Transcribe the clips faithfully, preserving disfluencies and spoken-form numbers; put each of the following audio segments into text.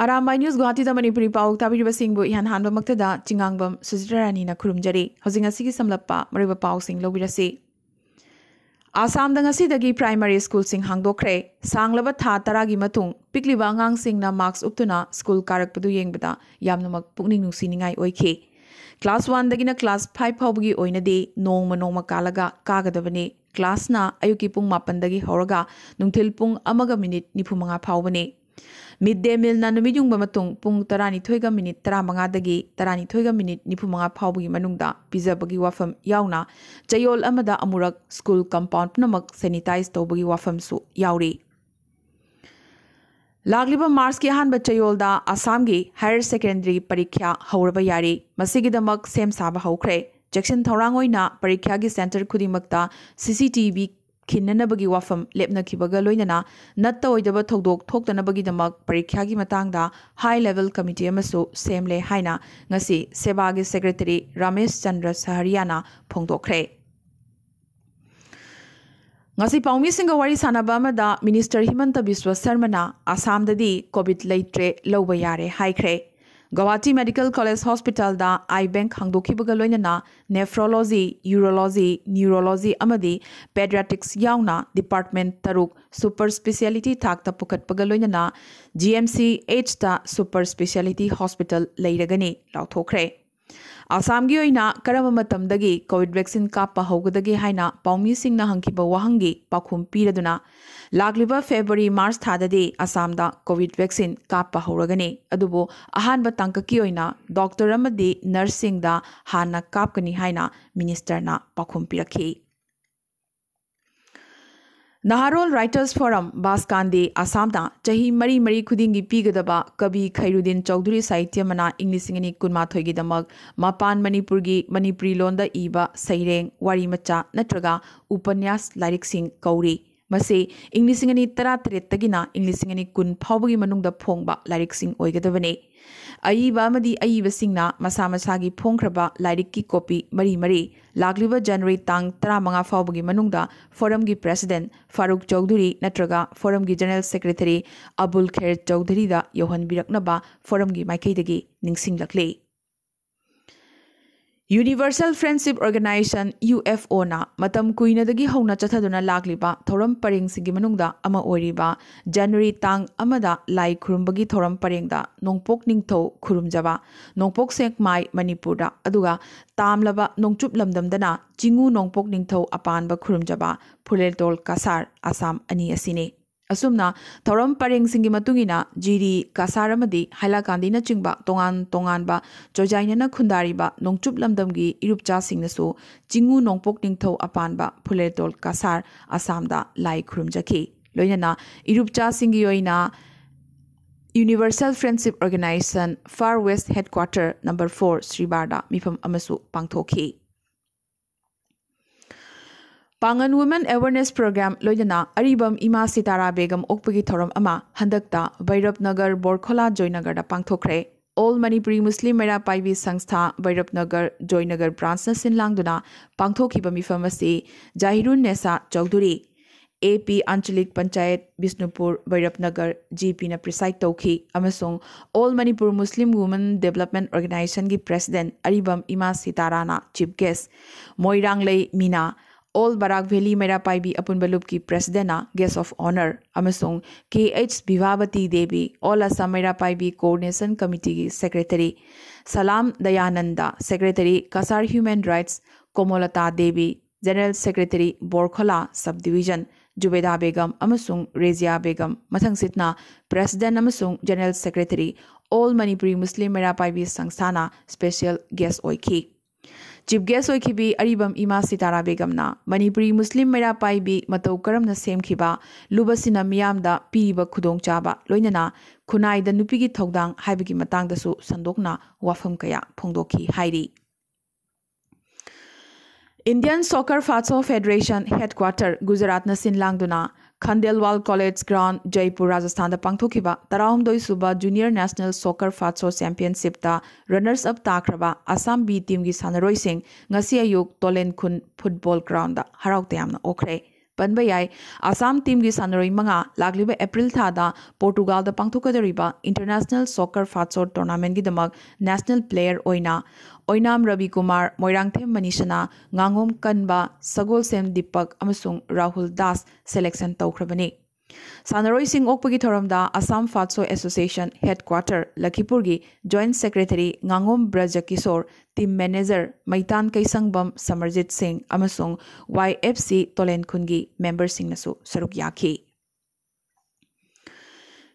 Arambai news ꯒꯨꯋꯥꯍꯥꯇꯤꯗ Manipuri ꯄꯥꯎ ꯇꯥꯕꯤꯔꯤꯕꯁꯤꯡꯕꯨ ꯏꯍꯥꯟ ꯍꯥꯟꯕꯃꯛꯇꯗ ꯆꯤꯉꯥꯡꯕꯝ ꯁꯨꯖꯤꯇ꯭ꯔꯥ ꯔꯥꯅꯤꯅ ꯈꯨꯔꯨꯝꯖꯔꯤ꯫ ꯍꯧꯖꯤꯛ ꯉꯁꯤꯒꯤ ꯁꯝꯂꯞꯄ ꯃꯔꯨꯑꯣꯏꯕ ꯄꯥꯎꯁꯤꯡ ꯂꯧꯕꯤꯔꯁꯤ꯫ ꯑꯁꯥꯝꯗ ꯉꯁꯤꯗꯒꯤ ꯄ꯭ꯔꯥꯏꯃꯔꯤ ꯁ꯭ꯀꯨꯜꯁꯤꯡ ꯍꯥꯡꯗꯣꯛꯈ꯭ꯔꯦ꯫ ꯁꯥꯡꯂꯕ ꯊꯥ ꯇꯔꯥꯒꯤ ꯃꯇꯨꯡ ꯄꯤꯛꯂꯤꯕ ꯑꯉꯥꯡꯁꯤꯡꯅ ꯃꯥꯛꯁ ꯎꯞꯇꯨꯅ ꯁ꯭ꯀꯨꯜ ꯀꯥꯔꯛꯄꯗꯨ ꯌꯦꯡꯕꯗ ꯌꯥꯝꯅꯃꯛ ꯄꯨꯛꯅꯤꯡ ꯅꯨꯡꯁꯤꯅꯤꯡꯉꯥꯏ ꯑꯣꯏꯈꯤ꯫ ꯀ꯭ꯂꯥꯁ ꯋꯥꯟꯗꯒꯤꯅ ꯀ꯭ꯂꯥꯁ ꯐꯥꯏꯚ ꯐꯥꯎꯕꯒꯤ ꯑꯣꯏꯅꯗꯤ ꯅꯣꯡꯃ ꯅꯣꯡꯃ ꯀꯥꯜꯂꯒ ꯀꯥꯒꯗꯕꯅꯤ꯫ ꯀ꯭ꯂꯥꯁꯅ ꯑꯌꯨꯛꯀꯤ ꯄꯨꯡ ꯃꯥꯄꯟꯗꯒꯤ ꯍꯧꯔꯒ ꯅꯨꯡꯊꯤꯜ ꯄꯨꯡ ꯑꯃꯒ ꯃꯤꯅꯤꯠ ꯅꯤꯐꯨ ꯃꯉꯥ ꯐꯥꯎꯕꯅꯤ꯫ ꯃꯤꯗ ꯗꯦ ꯃꯤꯜꯅ ꯅꯨꯃꯤꯠ ꯌꯨꯡꯕ ꯃꯇꯨꯡ ꯄꯨꯡ ꯇꯔꯥꯅꯤꯊꯣꯏꯒ ꯃꯤꯅꯤꯠ ꯇꯔꯥꯃꯉꯥꯗꯒꯤ ꯇꯔꯥꯅꯤꯊꯣꯏꯒ ꯃꯤꯅꯤꯠ ꯅꯤꯐꯨ ꯃꯉꯥ ꯐꯥꯎꯕꯒꯤ ꯃꯅꯨꯡꯗ ꯄꯤꯖꯕꯒꯤ ꯋꯥꯐꯝ ꯌꯥꯎꯅ ꯆꯌꯣꯜ ꯑꯃꯗ ꯑꯃꯨꯔꯛ ꯁ꯭ꯀꯨꯜ ꯀꯝꯄꯥꯎꯟ ꯄꯨꯝꯅꯃꯛ ꯁꯦꯅꯤꯇꯥꯏꯖ ꯇꯧꯕꯒꯤ ꯋꯥꯐꯝꯁꯨ ꯌꯥꯎꯔꯤ꯫ ꯂꯥꯛꯂꯤꯕ ꯃꯥꯔꯆꯀꯤ ꯑꯍꯥꯟꯕ ꯆꯌꯣꯜꯗ ꯑꯁꯥꯝꯒꯤ ꯍꯥꯌꯔ ꯁꯦꯀꯦꯟꯗꯔꯤ ꯄꯔꯤꯈ꯭ꯌꯥ ꯍꯧꯔꯕ ꯌꯥꯔꯦ꯫ ꯃꯁꯤꯒꯤꯗꯃꯛ ꯁꯦꯝ ꯁꯥꯕ ꯍꯧꯈ꯭ꯔꯦ꯫ ꯆꯦꯛꯁꯤꯟ ꯊꯧꯔꯥꯡ ꯑꯣꯏꯅ ꯄꯔꯤꯈ꯭ꯌꯥꯒꯤ ꯁꯦꯟꯇꯔ ꯈꯨꯗꯤꯡꯃꯛꯇ ꯁꯤ ꯁꯤ ꯇꯤ ꯚꯤ ꯈꯤꯟꯅꯅꯕꯒꯤ ꯋꯥꯐꯝ ꯂꯦꯞꯅꯈꯤꯕꯒ ꯂꯣꯏꯅꯅ ꯅꯠꯇ ꯑꯣꯏꯗꯕ ꯊꯧꯗꯣꯛ ꯊꯣꯛꯇꯅꯕꯒꯤꯗꯃꯛ ꯄꯔꯤꯈ꯭ꯌꯥꯒꯤ ꯃꯇꯥꯡꯗ ꯍꯥꯏ ꯂꯦꯚꯦꯜ ꯀꯃꯤꯇꯤ ꯑꯃꯁꯨ ꯁꯦꯝꯂꯦ ꯍꯥꯏꯅ ꯉꯁꯤ ꯁꯦꯕꯥꯒꯤ ꯁꯦꯀ꯭ꯔꯦꯇꯔꯤ ꯔꯥꯃꯦꯁ ꯆꯟꯗ꯭ꯔ ꯁꯍꯔꯤꯌꯥꯅ ꯐꯣꯡꯗꯣꯛꯈ꯭ꯔꯦ꯫ ꯉꯁꯤ ꯄꯥꯎꯃꯤꯁꯤꯡꯒ ꯋꯥꯔꯤ ꯁꯥꯟꯅꯕ ꯑꯃꯗ ꯃꯤꯅꯤꯁꯇꯔ ꯍꯤꯃꯟꯇ ꯕꯤꯁ꯭ꯋ ꯁꯔꯃꯅ ꯑꯁꯥꯝꯗꯗꯤ ꯀꯣꯚꯤꯗ ꯂꯩꯇ꯭ꯔꯦ, ꯂꯧꯕ ꯌꯥꯔꯦ ꯍꯥꯏꯈ꯭ꯔꯦ꯫ ꯒꯧꯍꯥꯇꯤ ꯃꯦꯗꯤꯀꯦꯜ ꯀꯣꯂꯦꯖ ꯍꯣꯁꯄꯤꯇꯥꯜꯗ ꯑꯥꯏ ꯕꯦꯡꯛ ꯍꯥꯡꯗꯣꯛꯈꯤꯕꯒ ꯂꯣꯏꯅꯅ ꯅꯦꯐ꯭ꯔꯣꯂꯣꯖꯤ, ꯌꯨꯔꯣꯂꯣꯖꯤ, ꯅ꯭ꯌꯨꯔꯣꯂꯣꯖꯤ ꯑꯃꯗꯤ ꯄꯦꯗꯤꯌꯥꯇ꯭ꯔꯤꯛꯁ ꯌꯥꯎꯅ ꯗꯤꯄꯥꯔꯠꯃꯦꯟꯠ ꯇꯔꯨꯛ ꯁꯨꯄꯔ ꯁ꯭ꯄꯦꯁꯤꯌꯥꯂꯤꯇꯤ ꯊꯥꯛꯇ ꯄꯨꯈꯠꯄꯒ ꯂꯣꯏꯅꯅ G M C ꯑꯦꯆꯇ super ꯁ꯭ꯄꯦꯁꯤꯌꯥꯂꯤꯇꯤ hospital ꯂꯩꯔꯒꯅꯤ ꯂꯥꯎꯊꯣꯛꯈ꯭ꯔꯦ꯫ ꯑꯁꯥꯝꯒꯤ ꯑꯣꯏꯅ ꯀꯔꯝꯕ ꯃꯇꯝꯗꯒꯤ ꯀꯣꯚꯤꯗ ꯚꯦꯛꯁꯤꯟ ꯀꯥꯞꯄ ꯍꯧꯒꯗꯒꯦ ꯍꯥꯏꯅ ꯄꯥꯎꯃꯤꯁꯤꯡꯅ ꯍꯪꯈꯤꯕ ꯋꯥꯍꯪꯒꯤ ꯄꯥꯎꯈꯨꯝ ꯄꯤꯔꯗꯨꯅ, ꯂꯥꯛꯂꯤꯕ ꯐꯦꯕ꯭ꯔꯨꯋꯥꯔꯤ ꯃꯥꯔꯆ ꯊꯥꯗꯗꯤ ꯑꯁꯥꯝꯗ ꯀꯣꯚꯤꯗ ꯚꯦꯛꯁꯤꯟ ꯀꯥꯞꯄ ꯍꯧꯔꯒꯅꯤ, ꯑꯗꯨꯕꯨ ꯑꯍꯥꯟꯕ ꯇꯥꯡꯀꯛꯀꯤ ꯑꯣꯏꯅ ꯗꯣꯛꯇꯔ ꯑꯃꯗꯤ ꯅꯔꯁꯁꯤꯡꯗ ꯍꯥꯟꯅ ꯀꯥꯞꯀꯅꯤ ꯍꯥꯏꯅ ꯃꯤꯅꯤꯁꯇꯔꯅ ꯄꯥꯎꯈꯨꯝ ꯄꯤꯔꯛꯈꯤ꯫ ꯅꯍꯥꯔꯣꯜ ꯔꯥꯏꯇꯔꯁ ꯐꯣꯔꯝ, ꯕꯥꯁꯀꯥꯟꯗꯤ ꯑꯁꯥꯝꯅ ꯆꯍꯤ ꯃꯔꯤ ꯃꯔꯤ ꯈꯨꯗꯤꯡꯒꯤ ꯄꯤꯒꯗꯕ ꯀꯕꯤ ꯈꯩꯔꯨꯗꯤꯟ ꯆꯧꯙꯨꯔꯤ ꯁꯥꯍꯤꯇ꯭ꯌ ꯃꯅꯥ ꯏꯪ ꯂꯤꯁꯤꯡ ꯑꯅꯤ ꯀꯨꯟꯃꯥꯊꯣꯏꯒꯤꯗꯃꯛ ꯃꯄꯥꯟ ꯃꯅꯤꯄꯨꯔꯒꯤ ꯃꯅꯤꯄꯨꯔꯤ ꯂꯣꯟꯗ ꯏꯕ ꯁꯩꯔꯦꯡ, ꯋꯥꯔꯤ ꯃꯆꯥ ꯅꯠꯇ꯭ꯔꯒ ꯎꯄꯅ꯭ꯌꯥꯁ ꯂꯥꯏꯔꯤꯛꯁꯤꯡ ꯀꯧꯔꯤ꯫ ꯃꯁꯤ ꯏꯪ ꯂꯤꯁꯤꯡ ꯑꯅꯤ ꯇꯔꯥꯇꯔꯦꯠꯇꯒꯤꯅ ꯏꯪ ꯂꯤꯁꯤꯡ ꯑꯅꯤ ꯀꯨꯟ ꯐꯥꯎꯕꯒꯤ ꯃꯅꯨꯡꯗ ꯐꯣꯡꯕ ꯂꯥꯏꯔꯤꯛꯁꯤꯡ ꯑꯣꯏꯒꯗꯕꯅꯤ꯫ ꯑꯏꯕ ꯑꯃꯗꯤ ꯑꯏꯕꯁꯤꯡꯅ ꯃꯁꯥ ꯃꯁꯥꯒꯤ ꯐꯣꯡꯈ꯭ꯔꯕ ꯂꯥꯏꯔꯤꯛꯀꯤ ꯀꯣꯄꯤ ꯃꯔꯤ ꯃꯔꯤ ꯂꯥꯛꯂꯤꯕ ꯖꯅꯋꯥꯔꯤ ꯇꯥꯡ ꯇꯔꯥꯃꯉꯥ ꯐꯥꯎꯕꯒꯤ ꯃꯅꯨꯡꯗ ꯐꯣꯔꯝꯒꯤ ꯄ꯭ꯔꯦꯁꯤꯗꯦꯟꯠ ꯐꯥꯔꯨꯛ ꯆꯧꯙꯨꯔꯤ ꯅꯠꯇ꯭ꯔꯒ ꯐꯣꯔꯝꯒꯤ ꯖꯦꯅꯔꯦꯜ ꯁꯦꯀ꯭ꯔꯦꯇꯔꯤ ꯑꯕꯨꯜ ꯈꯦꯔ ꯆꯧꯙꯨꯔꯤꯗ ꯌꯧꯍꯟꯕꯤꯔꯛꯅꯕ ꯐꯣꯔꯝꯒꯤ ꯃꯥꯏꯀꯩꯗꯒꯤ ꯅꯤꯡꯁꯤꯡꯂꯛꯂꯤ꯫ Universal Friendship Organization, UFOꯅ ꯃꯇꯝ ꯀꯨꯏꯅꯗꯒꯤ ꯍꯧꯅ ꯆꯠꯊꯗꯨꯅ ꯂꯥꯛꯂꯤꯕ ꯊꯧꯔꯝ ꯄꯔꯦꯡꯁꯤꯡꯒꯤ ꯃꯅꯨꯡꯗ ꯑꯃ ꯑꯣꯏꯔꯤꯕ ꯖꯅꯋꯥꯔꯤ ꯇꯥꯡ ꯑꯃꯗ ꯂꯥꯏ ꯈꯨꯔꯨꯝꯕꯒꯤ ꯊꯧꯔꯝ ꯄꯔꯦꯡꯗ ꯅꯣꯡꯄꯣꯛ ꯅꯤꯡꯊꯧ ꯈꯨꯔꯨꯝꯖꯕ, ꯅꯣꯡꯄꯣꯛ ꯁꯦꯛꯃꯥꯏ ꯃꯅꯤꯄꯨꯔꯗ, ꯑꯗꯨꯒ ꯇꯥꯝꯂꯕ ꯅꯣꯡꯆꯨꯞ ꯂꯝꯗꯝꯗꯅ ꯆꯤꯉꯨ ꯅꯣꯡꯄꯣꯛ ꯅꯤꯡꯊꯧ ꯑꯄꯥꯟꯕ ꯈꯨꯔꯨꯝꯖꯕ ꯐꯨꯂꯦꯇꯣꯜ ꯀꯁꯥꯔ ꯑꯁꯥꯝ ꯑꯅꯤ ꯑꯁꯤꯅꯤ꯫ ꯑꯁꯨꯝꯅ ꯊꯧꯔꯝ ꯄꯔꯦꯡꯁꯤꯡꯒꯤ ꯃꯇꯨꯡ ꯏꯟꯅ ꯖꯤꯔꯤ, ꯀꯁꯥꯔ ꯑꯃꯗꯤ ꯍꯥꯏꯂꯥꯀꯥꯟꯗꯤꯅꯆꯤꯡꯕ ꯇꯣꯉꯥꯟ ꯇꯣꯉꯥꯟꯕ ꯆꯣꯖꯥꯏꯅꯅ ꯈꯨꯟꯗꯥꯔꯤꯕ ꯅꯣꯡꯆꯨꯞ ꯂꯝꯗꯝꯒꯤ ꯏꯔꯨꯞꯆꯥꯁꯤꯡꯅꯁꯨ ꯆꯤꯉꯨ ꯅꯣꯡꯄꯣꯛ ꯅꯤꯡꯊꯧ ꯑꯄꯥꯟꯕ ꯐꯨꯂꯦꯇꯣꯜ ꯀꯁꯥꯔ ꯑꯁꯥꯝꯗ ꯂꯥꯏ ꯈꯨꯔꯨꯝꯖꯈꯤ꯫ ꯂꯣꯏꯅꯅ ꯏꯔꯨꯞꯆꯥꯁꯤꯡꯒꯤ ꯑꯣꯏꯅ Universal Friendship Organization Far West Headquarter number four ꯁ꯭ꯔꯤꯕꯥꯔꯗ ꯃꯤꯐꯝ ꯑꯃꯁꯨ ꯄꯥꯡꯊꯣꯛꯈꯤ꯫ ꯄꯥꯡꯒꯟ Women Awareness Program ꯂꯣꯏꯅꯅ ꯑꯔꯤꯕꯝ ꯏꯃꯥ ꯁꯤꯇꯥꯔꯥ ꯕꯦꯒꯝ ꯑꯣꯛꯄꯒꯤ ꯊꯧꯔꯝ ꯑꯃ ꯍꯟꯗꯛꯇ ꯚꯩꯔꯞ Nagar, ꯕꯣꯔꯈꯣꯂꯥ, ꯖꯣꯏꯅꯒꯔꯗ ꯄꯥꯡꯊꯣꯛꯈ꯭ꯔꯦ꯫ All Manipuri Muslim ꯃꯩꯔꯥ ꯄꯥꯏꯕꯤ ꯁꯪꯁꯊꯥ ꯚꯩꯔꯞ Nagar, ꯖꯣꯏꯅꯒꯔ branchꯅ ꯁꯤꯟ ꯂꯥꯡꯗꯨꯅ ꯄꯥꯡꯊꯣꯛꯈꯤꯕ ꯃꯤꯐꯝ ꯑꯁꯤ ꯖꯥꯍꯤꯔꯨꯟ ꯅꯦꯁꯥ ꯆꯧꯙꯨꯔꯤ, ꯑꯦ ꯄꯤ ꯑꯟꯆꯂꯤꯛ ꯄꯟꯆꯥꯌꯠ ꯕꯤꯁꯅꯨꯄꯨꯔ ꯚꯩꯔꯞ ꯅꯒꯔ, ꯖꯤ ꯄꯤꯅ preside ꯇꯧꯈꯤ ꯑꯃꯁꯨꯡ All Manipur Muslim Women Development Organizationꯒꯤ president ꯑꯔꯤꯕꯝ ꯏꯃꯥ ꯁꯤꯇꯥꯔꯥꯅ chief guest, ꯃꯣꯏꯔꯥꯡꯂꯩ ꯃꯤꯅꯥ, All Barak Valley ꯃꯩꯔꯥ ꯄꯥꯏꯕꯤ ꯑꯄꯨꯟꯕ ꯂꯨꯞꯀꯤ presidentꯅ guest of honour ꯑꯃꯁꯨꯡ K H Bibhabati Devi, All Assam Meira Paibi Coordination Committeeꯒꯤ secretary, Salam Dayananda, secretary Kasar Human Rights, Komolta Devi, general secretary Borkhola sub division, Jubeda Begum ꯑꯃꯁꯨꯡ ꯔꯦꯖꯤꯌꯥ ꯕꯦꯒꯝ, ꯃꯊꯪꯁꯤꯠꯅ president ꯑꯃꯁꯨꯡ general secretary All Manipuri Muslim ꯃꯩꯔꯥ ꯄꯥꯏꯕꯤ ꯁꯪꯁꯊꯥꯅ special guest ꯑꯣꯏꯈꯤ꯫ Chief guest ꯑꯣꯏꯈꯤꯕꯤ ꯑꯔꯤꯕꯝ ꯏꯃꯥ ꯁꯤꯇꯥꯔꯥ ꯕꯦꯒꯝꯅ ꯃꯅꯤꯄꯨꯔꯤ ꯃꯨꯁꯂꯤꯝ ꯃꯩꯔꯥ ꯄꯥꯏꯕꯤ ꯃꯇꯧ ꯀꯔꯝꯅ ꯁꯦꯝꯈꯤꯕ, ꯂꯨꯕꯁꯤꯅ ꯃꯤꯌꯥꯝꯗ ꯄꯤꯔꯤꯕ ꯈꯨꯗꯣꯡꯆꯥꯕ, ꯂꯣꯏꯅꯅ ꯈꯨꯟꯅꯥꯏꯗ ꯅꯨꯄꯤꯒꯤ ꯊꯧꯗꯥꯡ ꯍꯥꯏꯕꯒꯤ ꯃꯇꯥꯡꯗꯁꯨ ꯁꯟꯗꯣꯛꯅ ꯋꯥꯐꯝ ꯀꯌꯥ ꯐꯣꯡꯗꯣꯛꯈꯤ ꯍꯥꯏꯔꯤ꯫ Indian Soccer Fatso Federation Headquarter, ꯒꯨꯖꯔꯥꯠꯅ ꯁꯤꯟ ꯂꯥꯡꯗꯨꯅ ꯈꯟꯗꯦꯜꯋꯥꯜ ꯀꯣꯂꯦꯖ ꯒ꯭ꯔꯥꯎꯟ, ꯖꯩꯄꯨꯔ, ꯔꯥꯖꯁꯊꯥꯟꯗ ꯄꯥꯡꯊꯣꯛꯈꯤꯕ ꯇꯔꯥꯍꯨꯝꯗꯣꯏ ꯁꯨꯕ Junior National Soccer Fatso Championshipꯇ runners up ꯇꯥꯈ꯭ꯔꯕ Assam B teamꯒꯤ ꯁꯥꯟꯅꯔꯣꯏꯁꯤꯡ ꯉꯁꯤ ꯑꯌꯨꯛ ꯇꯣꯂꯦꯟ ꯈꯨꯟ ꯐꯨꯠꯕꯣꯜ ꯒ꯭ꯔꯥꯎꯟꯗ ꯍꯔꯥꯎ ꯇꯌꯥꯝꯅ ꯑꯣꯛꯈ꯭ꯔꯦ꯫ ꯄꯟꯕ ꯌꯥꯏ, ꯑꯁꯥꯝ teamꯒꯤ ꯁꯥꯟꯅꯔꯣꯏ ꯃꯉꯥ ꯂꯥꯛꯂꯤꯕ ꯑꯦꯄ꯭ꯔꯤꯜ ꯊꯥꯗ ꯄꯣꯔꯇꯨꯒꯥꯜꯗ ꯄꯥꯡꯊꯣꯛꯀꯗꯧꯔꯤꯕ International Soccer Fatso Tournamentꯒꯤꯗꯃꯛ national player ꯑꯣꯏꯅ ꯑꯣꯏꯅꯥꯝ ꯔꯕꯤ ꯀꯨꯃꯥꯔ, ꯃꯣꯏꯔꯥꯡꯊꯦꯝ ꯃꯅꯤꯁꯅꯥ, ꯉꯥꯉꯣꯝ ꯀꯟꯕ, ꯁꯒꯣꯜꯁꯦꯝ ꯗꯤꯄꯛ ꯑꯃꯁꯨꯡ ꯔꯥꯍꯨꯜ ꯗꯥꯁ selection ꯇꯧꯈ꯭ꯔꯕꯅꯤ꯫ ꯁꯥꯟꯅꯔꯣꯏꯁꯤꯡ ꯑꯣꯛꯄꯒꯤ ꯊꯧꯔꯝꯗ Assam Fatso Association Headquarter ꯂꯈꯤꯄꯨꯔꯒꯤ Joint Secretary ꯉꯥꯉꯣꯝ ꯕ꯭ꯔꯖ ꯀꯤꯁꯣꯔ, team manager ꯃꯩꯇꯥꯟ ꯀꯩꯁꯪꯕꯝ ꯁꯃꯔꯖꯤꯠ ꯁꯤꯡ ꯑꯃꯁꯨꯡ Y F C ꯇꯣꯂꯦꯟ ꯈꯨꯟꯒꯤ memberꯁꯤꯡꯅꯁꯨ ꯁꯔꯨꯛ ꯌꯥꯈꯤ꯫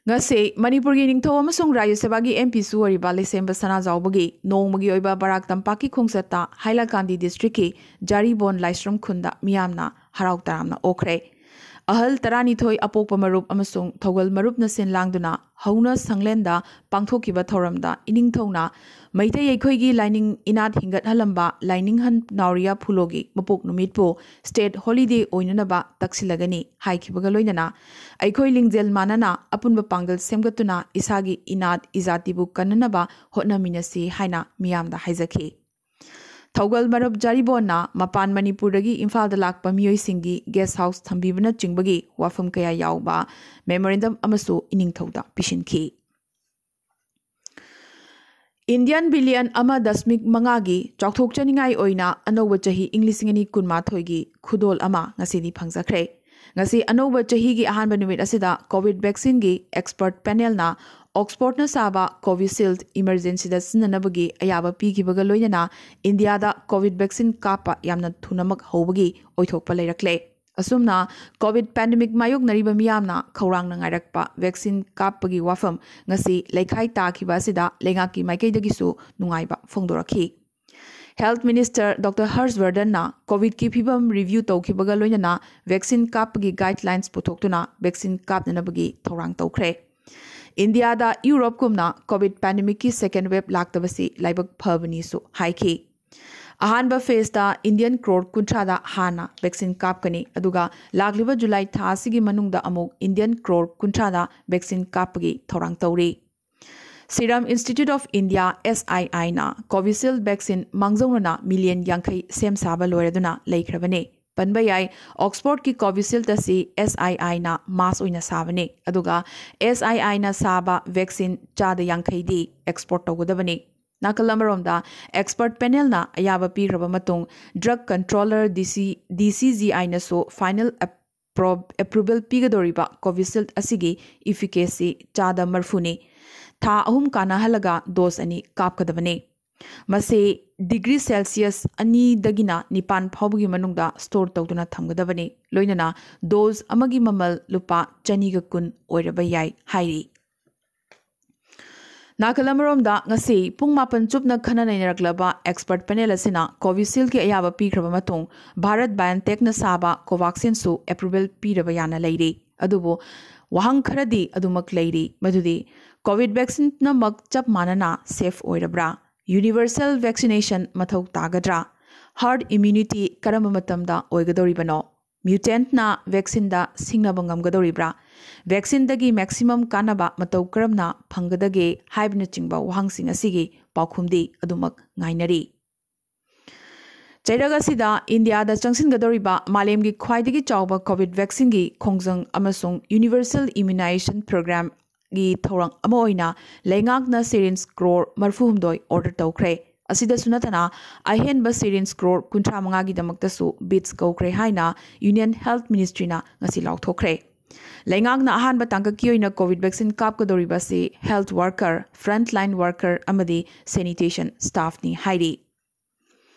ꯉꯁꯤ ꯃꯅꯤꯄꯨꯔꯒꯤ ꯅꯤꯡꯊꯧ ꯑꯃꯁꯨꯡ ꯔꯥꯖ꯭ꯌ ꯁꯚꯥꯒꯤ M Pꯁꯨ ꯑꯣꯏꯔꯤꯕ ꯂꯩꯁꯦꯝꯕ ꯁꯅꯥꯖꯥꯎꯕꯒꯤ ꯅꯣꯡꯃꯒꯤ ꯑꯣꯏꯕ ꯕꯔꯥꯛ ꯇꯝꯄꯥꯛꯀꯤ ꯈꯣꯡꯆꯠꯇ ꯍꯥꯏꯂꯥꯀꯥꯟꯗꯤ districtꯀꯤ ꯖꯥꯔꯤꯕꯣꯟ ꯂꯥꯏꯁ꯭ꯔꯝ ꯈꯨꯟꯗ ꯃꯤꯌꯥꯝꯅ ꯍꯔꯥꯎ ꯇꯔꯥꯝꯅ ꯑꯣꯛꯈ꯭ꯔꯦ꯫ ꯑꯍꯜ ꯇꯔꯥꯅꯤꯊꯣꯏ, ꯑꯄꯣꯛꯄ ꯃꯔꯨꯞ ꯑꯃꯁꯨꯡ ꯊꯧꯒꯜ ꯃꯔꯨꯞꯅ ꯁꯤꯟ ꯂꯥꯡꯗꯨꯅ ꯍꯧꯅ ꯁꯪꯂꯦꯟꯗ ꯄꯥꯡꯊꯣꯛꯈꯤꯕ ꯊꯧꯔꯝꯗ ꯏꯅꯤꯡꯊꯧꯅ ꯃꯩꯇꯩ ꯑꯩꯈꯣꯏꯒꯤ ꯂꯥꯏꯅꯤꯡ ꯏꯅꯥꯠ ꯍꯤꯡꯒꯠꯍꯜꯂꯝꯕ ꯂꯥꯏꯅꯤꯡꯍꯟ ꯅꯥꯎꯔꯤꯌꯥ ꯐꯨꯂꯣꯒꯤ ꯃꯄꯣꯛ ꯅꯨꯃꯤꯠꯄꯨ state holiday ꯑꯣꯏꯅꯅꯕ ꯇꯛꯁꯤꯜꯂꯒꯅꯤ ꯍꯥꯏꯈꯤꯕꯒ ꯂꯣꯏꯅꯅ ꯑꯩꯈꯣꯏ ꯂꯤꯡꯖꯦꯜ ꯃꯥꯟꯅꯅ ꯑꯄꯨꯟꯕ ꯄꯥꯡꯒꯜ ꯁꯦꯝꯒꯠꯇꯨꯅ ꯏꯁꯥꯒꯤ ꯏꯅꯥꯠ ꯏꯖꯥꯇꯤꯕꯨ ꯀꯟꯅꯅꯕ ꯍꯣꯠꯅꯃꯤꯟꯅꯁꯤ ꯍꯥꯏꯅ ꯃꯤꯌꯥꯝꯗ ꯍꯥꯏꯖꯈꯤ꯫ ꯊꯧꯒꯜ ꯃꯔꯨꯞ ꯖꯥꯔꯤꯕꯣꯟꯅ ꯃꯄꯥꯟ ꯃꯅꯤꯄꯨꯔꯗꯒꯤ ꯏꯝꯐꯥꯜꯗ ꯂꯥꯛꯄ ꯃꯤꯑꯣꯏꯁꯤꯡꯒꯤ guest house ꯊꯝꯕꯤꯕꯅꯆꯤꯡꯕꯒꯤ ꯋꯥꯐꯝ ꯀꯌꯥ ꯌꯥꯎꯕ memorandum ꯑꯃꯁꯨ ꯏꯅꯤꯡꯊꯧꯗ ꯄꯤꯁꯤꯟꯈꯤ꯫ Indian billion ꯑꯃ ꯗꯁꯃꯤꯛ ꯃꯉꯥꯒꯤ ꯆꯥꯎꯊꯣꯛꯆꯅꯤꯡꯉꯥꯏ ꯑꯣꯏꯅ ꯑꯅꯧꯕ ꯆꯍꯤ ꯏꯪ ꯂꯤꯁꯤꯡ ꯑꯅꯤ ꯀꯨꯟꯃꯥꯊꯣꯏꯒꯤ ꯈꯨꯗꯣꯜ ꯑꯃ ꯉꯁꯤꯗꯤ ꯐꯪꯖꯈ꯭ꯔꯦ꯫ ꯉꯁꯤ ꯑꯅꯧꯕ ꯆꯍꯤꯒꯤ ꯑꯍꯥꯟꯕ ꯅꯨꯃꯤꯠ ꯑꯁꯤꯗ COVID vaccineꯒꯤ expert panelꯅ Oxfordꯅ ꯁꯥꯕ Covishield emergencyꯗ ꯁꯤꯖꯤꯟꯅꯅꯕꯒꯤ ꯑꯌꯥꯕ ꯄꯤꯈꯤꯕꯒ ꯂꯣꯏꯅꯅ ꯏꯟꯗꯤꯌꯥꯗ COVID vaccine ꯀꯥꯞꯄ ꯌꯥꯝꯅ ꯊꯨꯅꯃꯛ ꯍꯧꯕꯒꯤ ꯑꯣꯏꯊꯣꯛꯄ ꯂꯩꯔꯛꯂꯦ꯫ ꯑꯁꯨꯝꯅ COVID pandemic ꯃꯥꯌꯣꯛꯅꯔꯤꯕ ꯃꯤꯌꯥꯝꯅ ꯈꯧꯔꯥꯡꯅ ꯉꯥꯏꯔꯛꯄ vaccine ꯀꯥꯞꯄꯒꯤ ꯋꯥꯐꯝ ꯉꯁꯤ ꯂꯩꯈꯥꯏ ꯇꯥꯈꯤꯕ ꯑꯁꯤꯗ ꯂꯩꯉꯥꯛꯀꯤ ꯃꯥꯏꯀꯩꯗꯒꯤꯁꯨ ꯅꯨꯡꯉꯥꯏꯕ ꯐꯣꯡꯗꯣꯔꯛꯈꯤ꯫ Health Minister Doctor ꯍꯔꯁ ꯕꯔꯗꯟꯅ COVIDꯀꯤ ꯐꯤꯕꯝ review ꯇꯧꯈꯤꯕꯒ ꯂꯣꯏꯅꯅ vaccine ꯀꯥꯞꯄꯒꯤ guidelines ꯄꯨꯊꯣꯛꯇꯨꯅ vaccine ꯀꯥꯞꯅꯅꯕꯒꯤ ꯊꯧꯔꯥꯡ ꯇꯧꯈ꯭ꯔꯦ꯫ ꯏꯟꯗꯤꯌꯥꯗ ꯌꯨꯔꯣꯞꯀꯨꯝꯅ COVID pandemicꯀꯤ second wave ꯂꯥꯛꯇꯕꯁꯤ ꯂꯥꯏꯕꯛ ꯐꯕꯅꯤꯁꯨ ꯍꯥꯏꯈꯤ꯫ ꯑꯍꯥꯟꯕ ꯐꯦꯖꯇ ꯏꯟꯗꯤꯌꯟ ꯀ꯭ꯔꯣꯔ ꯀꯨꯟꯊ꯭ꯔꯥꯗ ꯍꯥꯟꯅ ꯚꯦꯛꯁꯤꯟ ꯀꯥꯞꯀꯅꯤ, ꯑꯗꯨꯒ ꯂꯥꯛꯂꯤꯕ ꯖꯨꯂꯥꯏ ꯊꯥ ꯑꯁꯤꯒꯤ ꯃꯅꯨꯡꯗ ꯑꯃꯨꯛ ꯏꯟꯗꯤꯌꯟ ꯀ꯭ꯔꯣꯔ ꯀꯨꯟꯊ꯭ꯔꯥꯗ ꯚꯦꯛꯁꯤꯟ ꯀꯥꯞꯄꯒꯤ ꯊꯧꯔꯥꯡ ꯇꯧꯔꯤ꯫ Serum Institute of India, S I I, ꯅ Covishield vaccine ꯃꯥꯡꯖꯧꯅꯅ ꯃꯤꯂꯤꯌꯟ ꯌꯥꯡꯈꯩ ꯁꯦꯝ ꯁꯥꯕ ꯂꯣꯏꯔꯗꯨꯅ ꯂꯩꯈ꯭ꯔꯕꯅꯤ꯫ ꯄꯟꯕ ꯌꯥꯏ, ꯑꯣꯛꯁꯐꯣꯔꯗꯀꯤ Covishield ꯑꯁꯤ S I I ꯅ mass ꯑꯣꯏꯅ ꯁꯥꯕꯅꯤ, ꯑꯗꯨꯒ S I I ꯅ ꯁꯥꯕ ꯚꯦꯛꯁꯤꯟ ꯆꯥꯗ ꯌꯥꯡꯈꯩꯗꯤ ꯑꯦꯛꯁꯄꯣꯔꯠ ꯇꯧꯒꯗꯕꯅꯤ꯫ ꯅꯥꯀꯜ ꯑꯃꯔꯣꯝꯗ, ꯑꯦꯛꯁꯄꯔꯠ ꯄꯦꯅꯦꯜꯅ ꯑꯌꯥꯕ ꯄꯤꯈ꯭ꯔꯕ ꯃꯇꯨꯡ, ꯗ꯭ꯔꯒ ꯀꯟꯇ꯭ꯔꯣꯂꯔ ꯗꯤ ꯁꯤ, ꯗꯤ ꯁꯤ ꯖꯤ ꯑꯥꯏꯅꯁꯨ ꯐꯥꯏꯅꯦꯜ ꯑꯦꯄ꯭ꯔꯣ-, ꯑꯦꯄ꯭ꯔꯨꯕꯦꯜ ꯄꯤꯒꯗꯧꯔꯤꯕ ꯀꯣꯚꯤꯁꯤꯜꯗ ꯑꯁꯤꯒꯤ ꯏꯐꯤꯀꯦꯁꯤ ꯆꯥꯗ ꯃꯔꯐꯨꯅꯤ꯫ ꯊꯥ ꯑꯍꯨꯝ ꯀꯥꯟꯅꯍꯜꯂꯒ ꯗꯣꯁ ꯑꯅꯤ ꯀꯥꯞꯀꯗꯕꯅꯤ꯫ ꯃꯁꯤ ꯗꯤꯒ꯭ꯔꯤ ꯁꯦꯜꯁꯤꯌꯁ ꯑꯅꯤꯗꯒꯤꯅ ꯅꯤꯄꯥꯟ ꯐꯥꯎꯕꯒꯤ ꯃꯅꯨꯡꯗ ꯁ꯭ꯇꯣꯔ ꯇꯧꯗꯨꯅ ꯊꯝꯒꯗꯕꯅꯤ, ꯂꯣꯏꯅꯅ ꯗꯣꯁ ꯑꯃꯒꯤ ꯃꯃꯜ ꯂꯨꯄꯥ ꯆꯅꯤꯒ ꯀꯨꯟ ꯑꯣꯏꯔꯕ ꯌꯥꯏ ꯍꯥꯏꯔꯤ꯫ ꯅꯥꯀꯜ ꯑꯃꯔꯣꯝꯗ, ꯉꯁꯤ ꯄꯨꯡ ꯃꯥꯄꯟ ꯆꯨꯞꯅ ꯈꯟꯅ ꯅꯩꯅꯔꯛꯂꯕ ꯑꯦꯛꯁꯄꯔꯠ ꯄꯦꯅꯦꯜ ꯑꯁꯤꯅ ꯀꯣꯚꯤꯁꯤꯜꯒꯤ ꯑꯌꯥꯕ ꯄꯤꯈ꯭ꯔꯕ ꯃꯇꯨꯡ, ꯚꯥꯔꯠ ꯕꯥꯏꯑꯣꯟꯇꯦꯛꯅ ꯁꯥꯕ ꯀꯣꯚꯥꯛꯁꯤꯟꯁꯨ ꯑꯦꯄ꯭ꯔꯨꯕꯦꯜ ꯄꯤꯔꯕ ꯌꯥꯅ ꯂꯩꯔꯤ꯫ ꯑꯗꯨꯕꯨ ꯋꯥꯍꯪ ꯈꯔꯗꯤ ꯑꯗꯨꯃꯛ ꯂꯩꯔꯤ, ꯃꯗꯨꯗꯤ ꯀꯣꯚꯤꯗ ꯚꯦꯛꯁꯤꯟ ꯄꯨꯝꯅꯃꯛ ꯆꯞ ꯃꯥꯟꯅꯅ ꯁꯦꯐ ꯑꯣꯏꯔꯕ꯭ꯔꯥ? ꯌꯨꯅꯤꯚꯔꯁꯦꯜ ꯚꯦꯛꯁꯤꯅꯦꯁꯟ ꯃꯊꯧ ꯇꯥꯒꯗ꯭ꯔꯥ? ꯍꯥꯔꯗ ꯏꯝꯌꯨꯅꯤꯇꯤ ꯀꯔꯝꯕ ꯃꯇꯝꯗ ꯑꯣꯏꯒꯗꯧꯔꯤꯕꯅꯣ? ꯃ꯭ꯌꯨꯇꯦꯟꯠꯅ ꯚꯦꯛꯁꯤꯟꯗ ꯁꯤꯡꯅꯕ ꯉꯝꯒꯗꯧꯔꯤꯕ꯭ꯔꯥ? ꯚꯦꯛꯁꯤꯟꯗꯒꯤ ꯃꯦꯛꯁꯤꯃꯝ ꯀꯥꯟꯅꯕ ꯃꯇꯧ ꯀꯔꯝꯅ ꯐꯪꯒꯗꯒꯦ ꯍꯥꯏꯕꯅꯆꯤꯡꯕ ꯋꯥꯍꯪꯁꯤꯡ ꯑꯁꯤꯒꯤ ꯄꯥꯎꯈꯨꯝꯗꯤ ꯑꯗꯨꯃꯛ ꯉꯥꯏꯅꯔꯤ꯫ ꯆꯩꯔꯛ ꯑꯁꯤꯗ ꯏꯟꯗꯤꯌꯥꯗ ꯆꯪꯁꯤꯟꯒꯗꯧꯔꯤꯕ ꯃꯥꯂꯦꯝꯒꯤ ꯈ꯭ꯋꯥꯏꯗꯒꯤ ꯆꯥꯎꯕ ꯀꯣꯚꯤꯗ ꯚꯦꯛꯁꯤꯟꯒꯤ ꯈꯣꯡꯖꯪ ꯑꯃꯁꯨꯡ ꯌꯨꯅꯤꯚꯔꯁꯦꯜ ꯏꯝꯌꯨꯅꯥꯏꯖꯦꯁꯟ ꯄ꯭ꯔꯣꯒ꯭ꯔꯥꯝꯒꯤ ꯊꯧꯔꯝ ꯑꯃ ꯑꯣꯏꯅ ꯂꯩꯉꯥꯛꯅ ꯁꯤꯔꯤꯟꯖ ꯀ꯭ꯔꯣꯔ ꯃꯔꯐꯨꯍꯨꯝꯗꯣꯏ ꯑꯣꯔꯗꯔ ꯇꯧꯈ꯭ꯔꯦ꯫ ꯑꯁꯤꯗꯁꯨ ꯅꯠꯇꯅ, ꯑꯍꯦꯟꯕ ꯁꯤꯔꯤꯟꯖ ꯀ꯭ꯔꯣꯔ ꯀꯨꯟꯊ꯭ꯔꯥ ꯃꯉꯥꯒꯤꯗꯃꯛꯇꯁꯨ ꯕꯤꯗꯁ ꯀꯧꯈ꯭ꯔꯦ ꯍꯥꯏꯅ ꯌꯨꯅꯤꯌꯟ ꯍꯦꯜꯊ ꯃꯤꯅꯤꯁꯇ꯭ꯔꯤꯅ ꯉꯁꯤ ꯂꯥꯎꯊꯣꯛꯈ꯭ꯔꯦ꯫ ꯂꯩꯉꯥꯛꯅ ꯑꯍꯥꯟꯕ ꯇꯥꯡꯀꯛꯀꯤ ꯑꯣꯏꯅ ꯀꯣꯚꯤꯗ ꯚꯦꯛꯁꯤꯟ ꯀꯥꯞꯀꯗꯧꯔꯤꯕ ꯑꯁꯤ health worker, front line worker ꯑꯃꯗꯤ ꯁꯦꯅꯤꯇꯦꯁꯟ ꯁ꯭ꯇꯥꯐꯅꯤ ꯍꯥꯏꯔꯤ꯫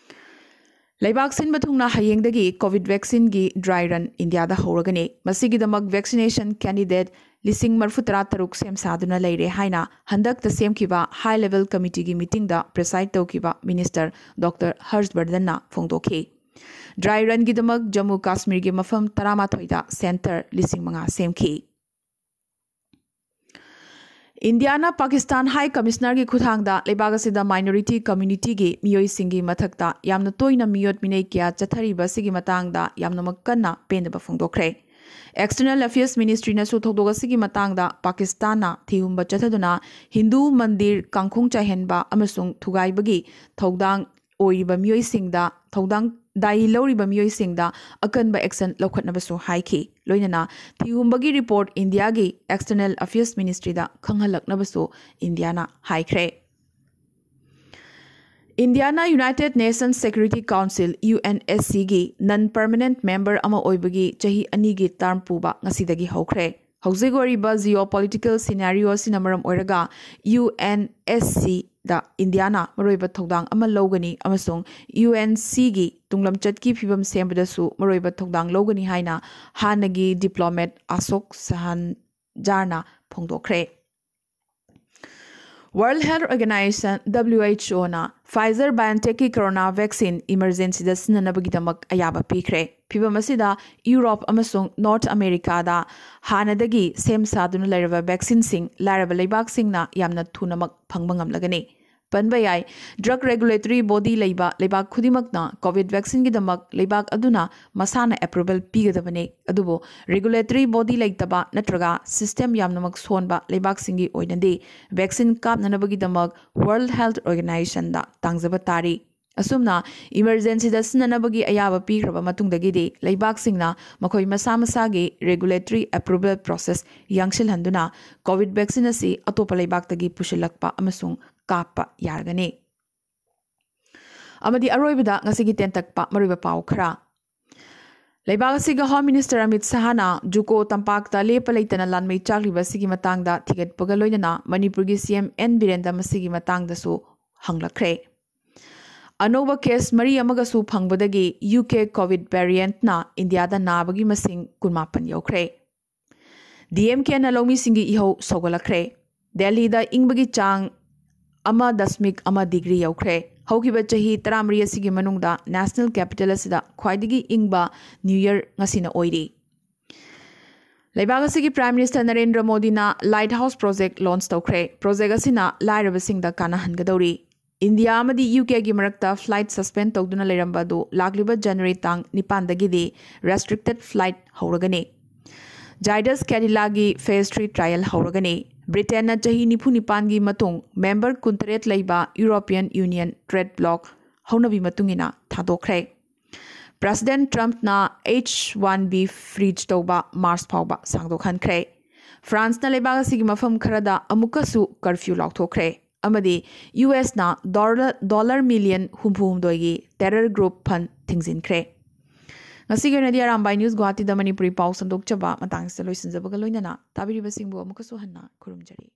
ꯂꯩꯕꯥꯛ ꯁꯤꯟꯕ ꯊꯨꯡꯅ ꯍꯌꯦꯡꯗꯒꯤ ꯀꯣꯚꯤꯗ ꯚꯦꯛꯁꯤꯟꯒꯤ ꯗ꯭ꯔꯥꯏ ꯔꯟ ꯏꯟꯗꯤꯌꯥꯗ ꯍꯧꯔꯒꯅꯤ꯫ ꯃꯁꯤꯒꯤꯗꯃꯛ ꯚꯦꯛꯁꯤꯅꯦꯁꯟ ꯀꯦꯟꯗꯤꯗꯦꯠ ꯂꯤꯁꯤꯡ ꯃꯔꯤꯐꯨ ꯇꯔꯥ ꯇꯔꯨꯛ ꯁꯦꯝ ꯁꯥꯗꯨꯅ ꯂꯩꯔꯦ ꯍꯥꯏꯅ ꯍꯟꯗꯛꯇ ꯁꯦꯝꯈꯤꯕ ꯍꯥꯏ ꯂꯦꯚꯦꯜ ꯀꯃꯤꯇꯤꯒꯤ ꯃꯤꯇꯤꯡꯗ ꯄ꯭ꯔꯤꯁꯥꯏꯗ ꯇꯧꯈꯤꯕ ꯃꯤꯅꯤꯁꯇꯔ ꯗꯣꯛꯇꯔ ꯍꯔꯁ ꯕꯔꯙꯟꯅ ꯐꯣꯡꯗꯣꯛꯈꯤ꯫ ꯗ꯭ꯔꯥꯏ ꯔꯟꯒꯤꯗꯃꯛ ꯖꯝꯃꯨ ꯀꯥꯁꯃꯤꯔꯒꯤ ꯃꯐꯝ ꯇꯔꯥꯃꯥꯊꯣꯏꯗ ꯁꯦꯟꯇꯔ ꯂꯤꯁꯤꯡ ꯃꯉꯥ ꯁꯦꯝꯈꯤ꯫ ꯏꯟꯗꯤꯌꯥꯅ ꯄꯥꯀꯤꯁꯇꯥꯟ ꯍꯥꯏ ꯀꯃꯤꯁꯅꯔꯒꯤ ꯈꯨꯠꯊꯥꯡꯗ ꯂꯩꯕꯥꯛ ꯑꯁꯤꯗ ꯃꯥꯏꯅꯣꯔꯤꯇꯤ ꯀꯝꯌꯨꯅꯤꯇꯤꯒꯤ ꯃꯤꯑꯣꯏꯁꯤꯡꯒꯤ ꯃꯊꯛꯇ ꯌꯥꯝꯅ ꯇꯣꯏꯅ ꯃꯤꯑꯣꯠ ꯃꯤꯅꯩ ꯀꯌꯥ ꯆꯠꯊꯔꯤꯕ ꯑꯁꯤꯒꯤ ꯃꯇꯥꯡꯗ ꯌꯥꯝꯅꯃꯛ ꯀꯟꯅ ꯄꯦꯟꯗꯕ ꯐꯣꯡꯗꯣꯛꯈ꯭ꯔꯦ꯫ ꯑꯦꯛꯁꯇꯔꯅꯦꯜ ꯑꯐꯤꯌꯔꯁ ꯃꯤꯅꯤꯁꯇ꯭ꯔꯤꯅꯁꯨ ꯊꯧꯗꯣꯛ ꯑꯁꯤꯒꯤ ꯃꯇꯥꯡꯗ ꯄꯥꯀꯤꯁꯇꯥꯟꯅ ꯊꯤꯍꯨꯝꯕ ꯆꯠꯊꯗꯨꯅ ꯍꯤꯟꯗꯨ ꯃꯟꯗꯤꯔ ꯀꯥꯡꯈꯣꯡ ꯆꯥꯏꯍꯟꯕ ꯑꯃꯁꯨꯡ ꯊꯨꯒꯥꯏꯕꯒꯤ ꯊꯧꯗꯥꯡ ꯑꯣꯏꯔꯤꯕ ꯃꯤꯑꯣꯏꯁꯤꯡꯗ ꯊꯧꯗꯥꯡ ꯗꯥꯏ ꯂꯧꯔꯤꯕ ꯃꯤꯑꯣꯏꯁꯤꯡꯗ ꯑꯀꯟꯕ ꯑꯦꯛꯁꯟ ꯂꯧꯈꯠꯅꯕꯁꯨ ꯍꯥꯏꯈꯤ꯫ ꯂꯣꯏꯅꯅ ꯊꯤꯍꯨꯝꯕꯒꯤ ꯔꯤꯄꯣꯔꯠ ꯏꯟꯗꯤꯌꯥꯒꯤ ꯑꯦꯛꯁꯇꯔꯅꯦꯜ ꯑꯐꯤꯌꯔꯁ ꯃꯤꯅꯤꯁꯇ꯭ꯔꯤꯗ ꯈꯪꯍꯜꯂꯛꯅꯕꯁꯨ ꯏꯟꯗꯤꯌꯥꯅ ꯍꯥꯏꯈ꯭ꯔꯦ꯫ ꯏꯟꯗꯤꯌꯥꯅ United Nations Security Council, U N S ꯁꯤꯒꯤ ꯅꯟ ꯄꯔꯃꯅꯦꯟꯠ ꯃꯦꯝꯕꯔ ꯑꯃ ꯑꯣꯏꯕꯒꯤ ꯆꯍꯤ ꯑꯅꯤꯒꯤ ꯇꯔꯝ ꯄꯨꯕ ꯉꯁꯤꯗꯒꯤ ꯍꯧꯈ꯭ꯔꯦ꯫ ꯍꯧꯖꯤꯛ ꯑꯣꯏꯔꯤꯕ ꯖꯤꯑꯣ ꯄꯣꯂꯤꯇꯤꯀꯦꯜ ꯁꯤꯅꯥꯔꯤꯑꯣ ꯑꯁꯤꯅ ꯃꯔꯝ ꯑꯣꯏꯔꯒ ꯌꯨ ꯑꯦꯟ ꯑꯦꯁ ꯁꯤꯗ ꯏꯟꯗꯤꯌꯥꯅ ꯃꯔꯨꯑꯣꯏꯕ ꯊꯧꯗꯥꯡ ꯑꯃ ꯂꯧꯒꯅꯤ ꯑꯃꯁꯨꯡ ꯌꯨ ꯑꯦꯟ ꯁꯤꯒꯤ ꯇꯨꯡꯂꯝꯆꯠꯀꯤ ꯐꯤꯕꯝ ꯁꯦꯝꯕꯗꯁꯨ ꯃꯔꯨꯑꯣꯏꯕ ꯊꯧꯗꯥꯡ ꯂꯧꯒꯅꯤ ꯍꯥꯏꯅ ꯍꯥꯟꯅꯒꯤ ꯗꯤꯄ꯭ꯂꯣꯃꯦꯠ ꯑꯁꯣꯛ ꯁꯍꯟꯖꯥꯔꯅ ꯐꯣꯡꯗꯣꯛꯈ꯭ꯔꯦ꯫ World Health Organization, W H ꯑꯣꯅ Pfizer BioNTechꯀꯤ ꯀꯣꯔꯣꯅꯥ ꯚꯦꯛꯁꯤꯟ ꯏꯃꯔꯖꯦꯟꯁꯤꯗ ꯁꯤꯖꯤꯟꯅꯅꯕꯒꯤꯗꯃꯛ ꯑꯌꯥꯕ ꯄꯤꯈ꯭ꯔꯦ꯫ ꯐꯤꯚꯝ ꯑꯁꯤꯗ ꯌꯨꯔꯣꯞ ꯑꯃꯁꯨꯡ ꯅꯣꯔꯊ ꯑꯃꯦꯔꯤꯀꯥꯗ ꯍꯥꯟꯅꯗꯒꯤ ꯁꯦꯝ ꯁꯥꯗꯨꯅ ꯂꯩꯔꯕ ꯚꯦꯛꯁꯤꯟꯁꯤꯡ ꯂꯥꯏꯔꯕ ꯂꯩꯕꯥꯛꯁꯤꯡꯅ ꯌꯥꯝꯅ ꯊꯨꯅꯃꯛ ꯐꯪꯕ ꯉꯝꯂꯒꯅꯤ꯫ ꯄꯟꯕ ꯌꯥꯏ, ꯗ꯭ꯔꯒ ꯔꯦꯒꯨꯂꯦꯇꯔꯤ ꯕꯣꯗꯤ ꯂꯩꯕ ꯂꯩꯕꯥꯛ ꯈꯨꯗꯤꯡꯃꯛꯅ ꯀꯣꯚꯤꯗ ꯚꯦꯛꯁꯤꯟꯒꯤꯗꯃꯛ ꯂꯩꯕꯥꯛ ꯑꯗꯨꯅ ꯃꯁꯥꯅ ꯑꯦꯄ꯭ꯔꯨꯕꯦꯜ ꯄꯤꯒꯗꯕꯅꯤ꯫ ꯑꯗꯨꯕꯨ ꯔꯦꯒꯨꯂꯦꯇꯔꯤ ꯕꯣꯗꯤ ꯂꯩꯇꯕ ꯅꯠꯇ꯭ꯔꯒ ꯁꯤꯁꯇꯦꯝ ꯌꯥꯝꯅꯃꯛ ꯁꯣꯟꯕ ꯂꯩꯕꯥꯛꯁꯤꯡꯒꯤ ꯑꯣꯏꯅꯗꯤ ꯚꯦꯛꯁꯤꯟ ꯀꯥꯞꯅꯅꯕꯒꯤꯗꯃꯛ ꯋꯥꯔꯜꯗ ꯍꯦꯜꯊ ꯑꯣꯔꯒꯅꯥꯏꯖꯦꯁꯟꯗ ꯇꯥꯡꯖꯕ ꯇꯥꯔꯤ꯫ ꯑꯁꯨꯝꯅ ꯏꯃꯔꯖꯦꯟꯁꯤꯗ ꯁꯤꯖꯤꯟꯅꯅꯕꯒꯤ ꯑꯌꯥꯕ ꯄꯤꯈ꯭ꯔꯕ ꯃꯇꯨꯡꯗꯒꯤꯗꯤ ꯂꯩꯕꯥꯛꯁꯤꯡꯅ ꯃꯈꯣꯏ ꯃꯁꯥ ꯃꯁꯥꯒꯤ ꯔꯦꯒꯨꯂꯦꯇꯔꯤ ꯑꯦꯄ꯭ꯔꯨꯕꯦꯜ ꯄ꯭ꯔꯣꯁꯦꯁ ꯌꯥꯡꯁꯤꯜꯍꯟꯗꯨꯅ ꯀꯣꯚꯤꯗ ꯚꯦꯛꯁꯤꯟ ꯑꯁꯤ ꯑꯇꯣꯞꯄ ꯂꯩꯕꯥꯛꯇꯒꯤ ꯄꯨꯁꯤꯜꯂꯛꯄ ꯑꯃꯁꯨꯡ ꯀꯥꯞꯄ ꯌꯥꯔꯒꯅꯤ꯫ ꯑꯃꯗꯤ ꯑꯔꯣꯏꯕꯗ ꯉꯁꯤꯒꯤ ꯇꯦꯟꯇꯛꯄ ꯃꯔꯨꯑꯣꯏꯕ ꯄꯥꯎ ꯈꯔ꯫ ꯂꯩꯕꯥꯛ ꯑꯁꯤꯒꯤ ꯍꯣꯝ ꯃꯤꯅꯤꯁꯇꯔ ꯑꯃꯤꯠ ꯁꯍꯥꯅ ꯖꯨꯀꯣ ꯇꯝꯄꯥꯛꯇ ꯂꯦꯞꯄ ꯂꯩꯇꯅ ꯂꯥꯟꯃꯩ ꯆꯥꯛꯂꯤꯕ ꯑꯁꯤꯒꯤ ꯃꯇꯥꯡꯗ ꯊꯤꯒꯠꯄꯒ ꯂꯣꯏꯅꯅ ꯃꯅꯤꯄꯨꯔꯒꯤ ꯁꯤ ꯑꯦꯝ ꯑꯦꯟ ꯕꯤꯔꯦꯟꯗ ꯃꯁꯤꯒꯤ ꯃꯇꯥꯡꯗꯁꯨ ꯍꯪꯂꯛꯈ꯭ꯔꯦ꯫ ꯑꯅꯧꯕ ꯀꯦꯁ ꯃꯔꯤ ꯑꯃꯒꯁꯨ ꯐꯪꯕꯗꯒꯤ ꯌꯨ ꯀꯦ ꯀꯣꯚꯤꯗ ꯚꯦꯔꯤꯌꯦꯟꯠꯅ ꯏꯟꯗꯤꯌꯥꯗ ꯅꯥꯕꯒꯤ ꯃꯁꯤꯡ ꯀꯨꯟꯃꯥꯄꯟ ꯌꯧꯈ꯭ꯔꯦ꯫ ꯗꯤ ꯑꯦꯝ ꯀꯦꯅ ꯂꯧꯃꯤꯁꯤꯡꯒꯤ ꯏꯍꯧ ꯁꯧꯒꯠꯂꯛꯈ꯭ꯔꯦ꯫ ꯗꯦꯜꯂꯤꯗ ꯏꯪꯕꯒꯤ ꯆꯥꯡ ꯑꯃ ꯗꯁꯃꯤꯛ ꯑꯃ ꯗꯤꯒ꯭ꯔꯤ ꯌꯧꯈ꯭ꯔꯦ꯫ ꯍꯧꯈꯤꯕ ꯆꯍꯤ ꯇꯔꯥꯃꯔꯤ ꯑꯁꯤꯒꯤ ꯃꯅꯨꯡꯗ ꯅꯦꯁꯅꯦꯜ ꯀꯦꯄꯤꯇꯦꯜ ꯑꯁꯤꯗ ꯈ꯭ꯋꯥꯏꯗꯒꯤ ꯏꯪꯕ ꯅ꯭ꯌꯨ ꯌꯔ ꯉꯁꯤꯅ ꯑꯣꯏꯔꯤ꯫ ꯂꯩꯕꯥꯛ ꯑꯁꯤꯒꯤ Prime Minister ꯅꯔꯦꯟꯗ꯭ꯔ ꯃꯣꯗꯤꯅ Lighthouse Project launch ꯇꯧꯈ꯭ꯔꯦ꯫ Project ꯑꯁꯤꯅ ꯂꯥꯏꯔꯕꯁꯤꯡꯗ ꯀꯥꯟꯅꯍꯟꯒꯗꯧꯔꯤ꯫ ꯏꯟꯗꯤꯌꯥ ꯑꯃꯗꯤ ꯌꯨ ꯀꯦꯒꯤ ꯃꯔꯛꯇ flight suspend ꯇꯧꯗꯨꯅ ꯂꯩꯔꯝꯕ ꯑꯗꯨ ꯂꯥꯛꯂꯤꯕ January ꯇꯥꯡ ꯅꯤꯄꯥꯟꯗꯒꯤꯗꯤ restricted flight ꯍꯧꯔꯒꯅꯤ꯫ Zydus Cadila ꯒꯤ phase three trial ꯍꯧꯔꯒꯅꯤ꯫ ꯕ꯭ꯔꯤꯇꯦꯟꯅ ꯆꯍꯤ ꯅꯤꯐꯨ ꯅꯤꯄꯥꯟꯒꯤ ꯃꯇꯨꯡ member ꯀꯨꯟꯇꯔꯦꯠ ꯂꯩꯕ European Union trade bloc ꯍꯧꯅꯕꯤ ꯃꯇꯨꯡ ꯏꯟꯅ ꯊꯥꯗꯣꯛꯈ꯭ꯔꯦ꯫ President Trumpꯅ H one B freeze ꯇꯧꯕ March ꯐꯥꯎꯕ ꯁꯥꯡꯗꯣꯛꯍꯟꯈ꯭ꯔꯦ꯫ Franceꯅ ꯂꯩꯕꯥꯛ ꯑꯁꯤꯒꯤ ꯃꯐꯝ ꯈꯔꯗ ꯑꯃꯨꯛꯀꯁꯨ curfew ꯂꯥꯎꯊꯣꯛꯈ꯭ꯔꯦ ꯑꯃꯗꯤ ꯌꯨ ꯑꯦꯁꯅ dollar, dollar million ꯍꯨꯝꯐꯨ ꯍꯨꯝꯗꯣꯏꯒꯤ terror group fund ꯊꯤꯡꯖꯤꯟꯈ꯭ꯔꯦ꯫ ꯉꯁꯤꯒꯤ ꯑꯣꯏꯅꯗꯤ ꯑꯔꯥꯝꯕꯥꯏ News ꯒꯨꯋꯥꯍꯥꯇꯤꯗ ꯃꯅꯤꯄꯨꯔꯤ ꯄꯥꯎ ꯁꯟꯗꯣꯛꯆꯕ ꯃꯇꯥꯡꯁꯤꯗ ꯂꯣꯏꯁꯤꯟꯖꯕꯒ ꯂꯣꯏꯅꯅ ꯇꯥꯕꯤꯔꯤꯕꯁꯤꯡꯕꯨ ꯑꯃꯨꯛꯀꯁꯨ ꯍꯟꯅ ꯈꯨꯔꯨꯝꯖꯔꯤ꯫